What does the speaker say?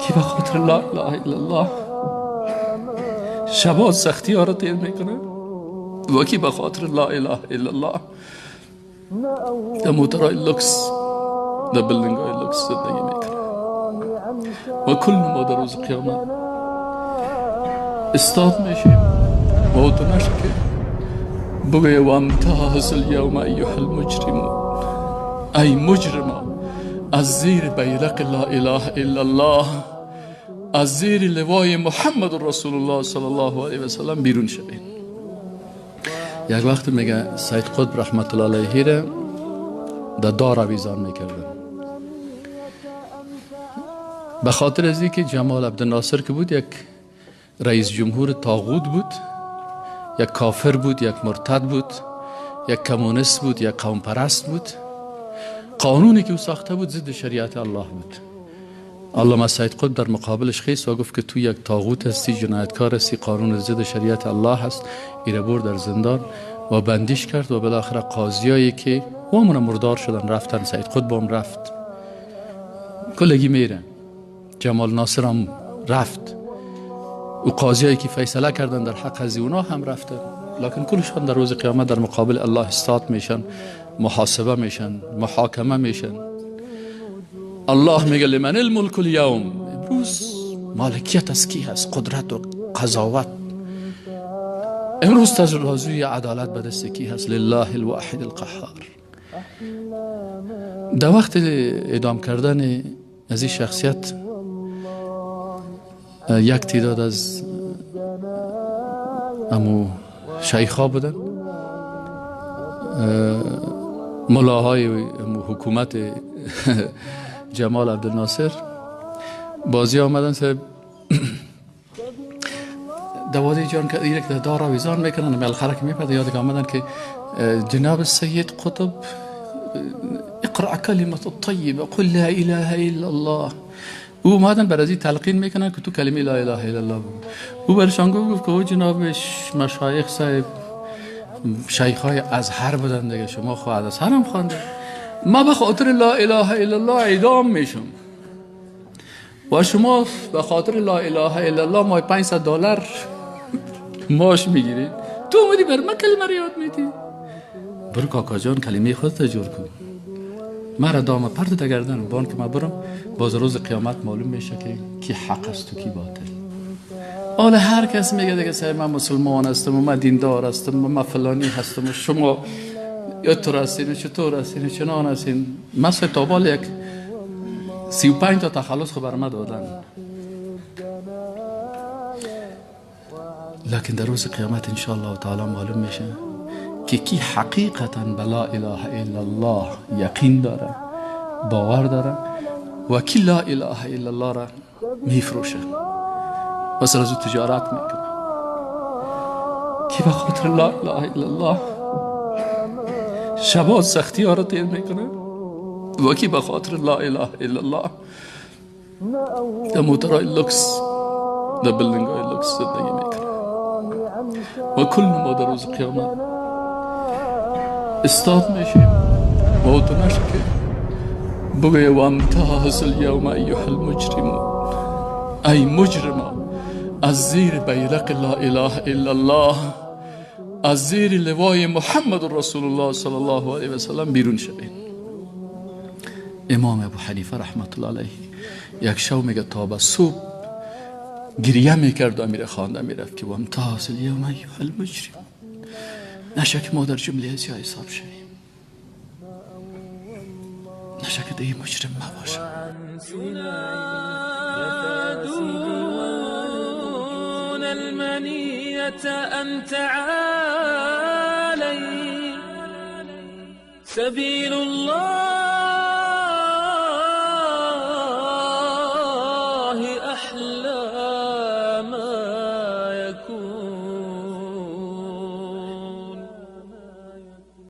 کی به خاطر لا اله الا الله شبا سختی ها رو تیر میکنه و کی به خاطر لا اله الا الله در موترهای لوکس، در building های لوکس زندگی میکنه. و کل ما در روز قیامت استاد میشیم و او نشه که بگویه و امتاز الیوم ایها المجرمون، ای مجرما از زیر بیرق لا اله الا الله، از زیر لوای محمد رسول الله صلی الله علیه و سلم بیرون شوید. یک وقت میگه سید قطب رحمت الله علیه را در دار آویزان میکردن، به خاطر از اینکه جمال عبدالناصر که بود یک رئیس جمهور طاغوت بود، یک کافر بود، یک مرتد بود، یک کمونیست بود، یک قوم پرست بود. قانونی که او ساخته بود ضد شریعت الله بود. علامه سید قطب در مقابلش خیست و گفت که تو یک طاغوت هستی، جنایتکار هستی، قانون ضد شریعت الله هست. ایره برد در زندان و بندیش کرد و بالاخره قاضیایی که همون مردار شدن رفتن، سید قطب هم رفت، کلگی میره، جمال ناصر هم رفت، و قاضیایی که فیصله کردن در حق از اونا هم رفتن، لکن کلشان در روز قیامت در مقابل الله استاد میشن، محاسبه میشن، محاکمه میشن. الله میگه لمن الملک الیوم، امروز مالکیت از کی هست؟ قدرت و قضاوت امروز ترازوی عدالت به دست کی هست؟ لله الواحد القهار. در وقت اعدام کردن از این شخصیت یک تعداد از امو شیخا بودن، ملاهای حکومت جمال عبدالناصر، بازی آمدن سه دوادی جان که یک دار آویزان میکنن، بالاخره که میپرده یاد که آمدن که جناب سید قطب اقرأ کلمة الطیبه قل لا اله الا الله. او اومدن بر از این تلقین میکنن که تو کلمه لا اله الا الله بگو. او برشان گفت که او جناب مشایخ صاحب شیخ های ازهر بودن دیگه، شما خو ازهر هم خوانده، ما به خاطر لا اله الا الله اعدام میشم و شما به خاطر لا اله الا الله ما 500 دلار ماش میگیرید، تو اومدی بر من کلمه رو یاد میدی؟ برو کاکا جان کلمه خودت جور کن، مرا دام پرد گردن بان که ما برم، باز روز قیامت معلوم میشه که کی حق است و کی باطل. حالا هر کس میگه دیگه سعی من مسلمان هستم و من دیندار هستم و من فلانی هستم و شما یا تو هستین و چطور هستین و چنان هستین. من تا بال یک 35 تا تخلص خو بر من دادن، لکن در روز قیامت انشاءالله تعالی معلوم میشه که کی حقیقتا به لا اله الا الله یقین داره، باور داره و کی لا اله الا الله را میفروشه و سر از او تجارت میکنه. کی به خاطر لا اله الا الله شبا سختی ها را تیر میکنه و کی به خاطر لا اله الا الله در موترهای لوکس، در building های لوکس زندگی میکنه. و کل ما در روز قیامت استاد میشیم و او نشه که بگویه و امتاز الیوم ایها المجرمون، ای مجرما از زیر بیرق لا اله الا الله، از زیر لوای محمد رسول الله صلی الله علیه و سلم بیرون شوید. امام ابو حنیفه رحمت الله علیه یک شو میگه تا به صبح گریه میکرد و امیر خوانده میرفت که و امتاز الیوم ایها المجرمون، نشه که ما در جمله از حساب شویم، نشه که دیگه مجرم مباشم. دون المنية أن تعالي سبيل الله.